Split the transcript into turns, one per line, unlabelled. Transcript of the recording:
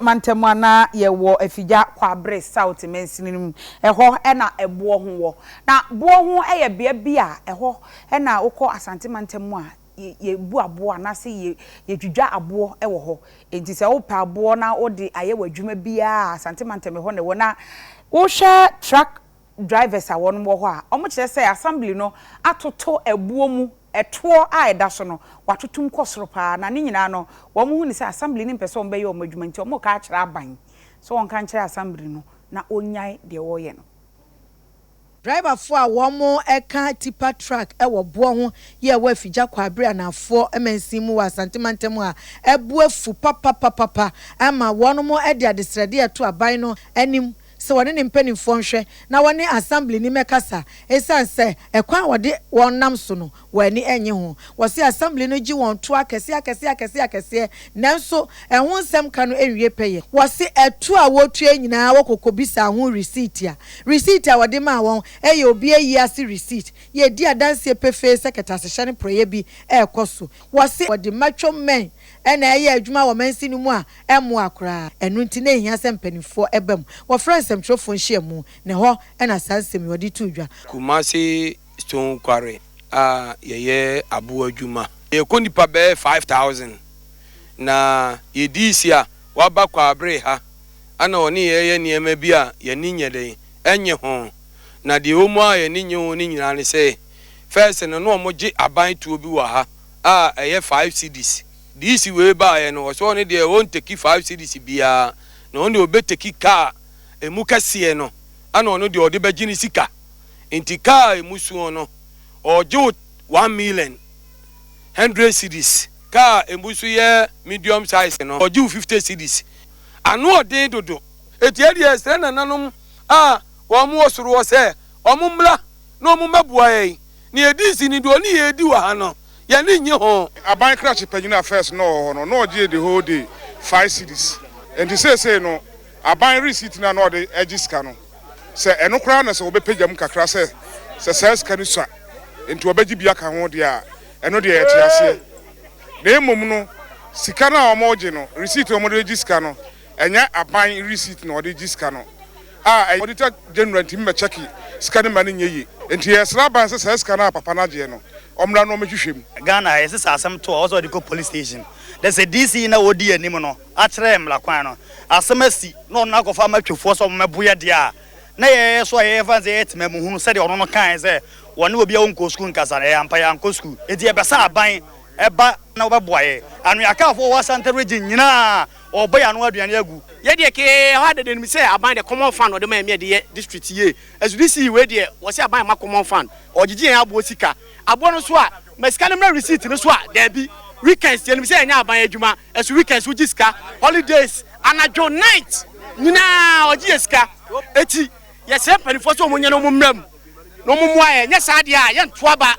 Mantam a na yɛwɔ Afigya Kwabre South mansini no mu. Ɛhɔ na Boɔ ho wɔ. Na Boɔ ho yɛ bea bi a ɛhɔ na wokɔ Asante mantam mu a yɛbu aboɔ anaasɛ yɛdwidwa aboɔ wɔ hɔ. Enti sɛ wopɛ aboɔ na wode ayɛ w'adwuma biara a, Asante mantam ɛhɔ na ɛwɔ. Na wohwɛ truck drivers a wɔn wɔ hɔ a, wɔkyerɛ sɛ assembly no atoto ɛboɔ mu, ɛtoɔ a ɛda so no, wɔatoto mu kɔ soro pa ara. Na ne nyinaa no, wɔhu no sɛ assembly no mpɛ sɛ wɔbɛyɛ wɔn adwuma nti wɔreka akyerɛ aban sɛ wɔnka nkyerɛ assembly no na ɔnnyae deɛ wɔreyɛ no.
Driverfoɔ a wɔka tipper truck wɔ boɔ ho yi a ɛwɔ Afigya Kwabre Anaafoɔ mansin mu wɔ Asante mantam a bo afu papapapapa ama wɔn de adesrɛdeɛ reto aban no anim sɛ wɔne ne mpanimfoɔ nhwɛ na wɔne Assembly no mmɛkasa esiane sɛ ɛkwan a wɔde wɔn nam so no wɔn ani nnye ho. Wɔse Assembly no gye wɔn toɔ akɛseɛ akɛseɛ akɛseɛ akɛseɛ nanso ɛho nsɛm ka no nwie pɛyɛ. Wɔse ɛtoɔ a wɔtua yi nyinaa wɔkɔ kɔbisaa ho receipt a receipt a wɔde maa wɔn yɛ obi ayi ase receipt. Yɛdi adanseɛ pefee sɛ kɛtɛasehyɛ ne porɔeɛ bi rekɔ so. Wɔse wɔde matwom mmɛn na ɛyɛ adwuma wɔ mansin no mu a ɛmmoa koraa. Ɛno nti na ehia sɛ mpanimfoɔ ba mu. Wɔfrɛɛ nsɛmtwerɛfoɔ nhyiamu, na ɛhɔ na saa nsɛm yi wɔde too dwa.
Kumasi Stone Quarry a yɛyɛ aboɔ adwuma. Yɛkɔ nnipa bɛyɛ 5,000 na yɛdii si a waba Kwaabere ha ana ɔne yɛn reyɛ nneɛma bi a yɛn ani nyɛ dɛn ɛnnye ho. Na deɛ ɛwɔ mu a yɛn ani nnye ho no nyinaa ne sɛ first no na wɔgye aban toɔ bi wɔ ha a ɛyɛ 5 cedis. DC wei baeɛ no ɔsɛ ɔno deɛ ɔnteki 5 cedis biara na ɔno deɛ ɔbɛteki kaa ɛmu kɛseɛ no ɛna ɔno deɛ ɔde bɛgye ne sika. Nti kaa a ɛmu soɔ no ɔgye wo 1,000,100 cedis. Kaa a ɛmu so yɛ medium size no ɔgye wo 50 cedis. Ano ɔden dodo. Eti ɛdeɛ ɛsrɛ nananom a wɔn wɔ soro hɔ sɛ wɔn mmra na wɔn mmɛboa yɛn. Na yɛdi si ni deɛ ɔne yɛn di wɔ ha no yɛne nnye ho.
Aban krakye panyin a first na ɔwɔ hɔ no, na ɔgye the whole day 5 cedis. Nti seesei no aban receipt no a na ɔde gye sika no, sɛ ɛno koraa na sɛ wɔbɛpagya mu kakra sɛ saa sika no sua nti wɔbɛgye bi aka ho deɛ a, ɛno deɛ yɛte aseɛ. Na mmom no sika no a wɔgye no, receipt a wɔde gye sika no, ɛnyɛ aban receipt na wɔde gye sika no a Auditor General ntumi mmɛkyɛke sika no ma no nyɛ yie. Nti yɛsrɛ aban sɛ saa sika no a papa no agyeɛ no, ɔmmra na ɔmmɛhwehwɛ mu.
Ghana yɛsɛ sɛ asɛm to a wɔsɛ wɔde kɔ police station de sɛ DC na wɔdi anim no akyerɛ mmara kwan no asɛm asi na ɔno akɔfa ama atwafoɔ sɛ ɔmmɛboyɛ deɛ a na yɛyɛ so a yɛyɛ fa sɛ yɛyɛ tema mu hunu sɛdeɛ ɔno no kae sɛ wɔne obi a wɔnkɔ sukuu nkasa no, ɛyɛ ampa yɛankɔ sukuu. Enti yɛpɛ sɛ aban ɛba na wɔbɛboa yɛ. Anoyakafoɔ wɔ Asante Region nyinaa ɔbɔ yɛn ano aduane agu.
Yɛ deɛ kee ɛhɔ adede nim sɛ aban de common fund ɔde ma yɛn de yɛ district yie. Ɛso DC wei deɛ wɔsɛ aban ma common fund, ɔgyegye yɛn aboɔ sika. Aboɔ no so a ma sika no mmra receipt no so a, daabi. Weekends yɛnim sɛ yɛnyɛ aban adwuma, ɛso weekends wogye sika, holidays, anadwo, night nyinaa ɔgye yɛ sika. Eti yɛsrɛ mpanimfoɔ sɛ wɔn nyɛ na wɔn mmra mu na wɔn mmoa yɛn. Nyɛ saa deɛ a yɛnto aba.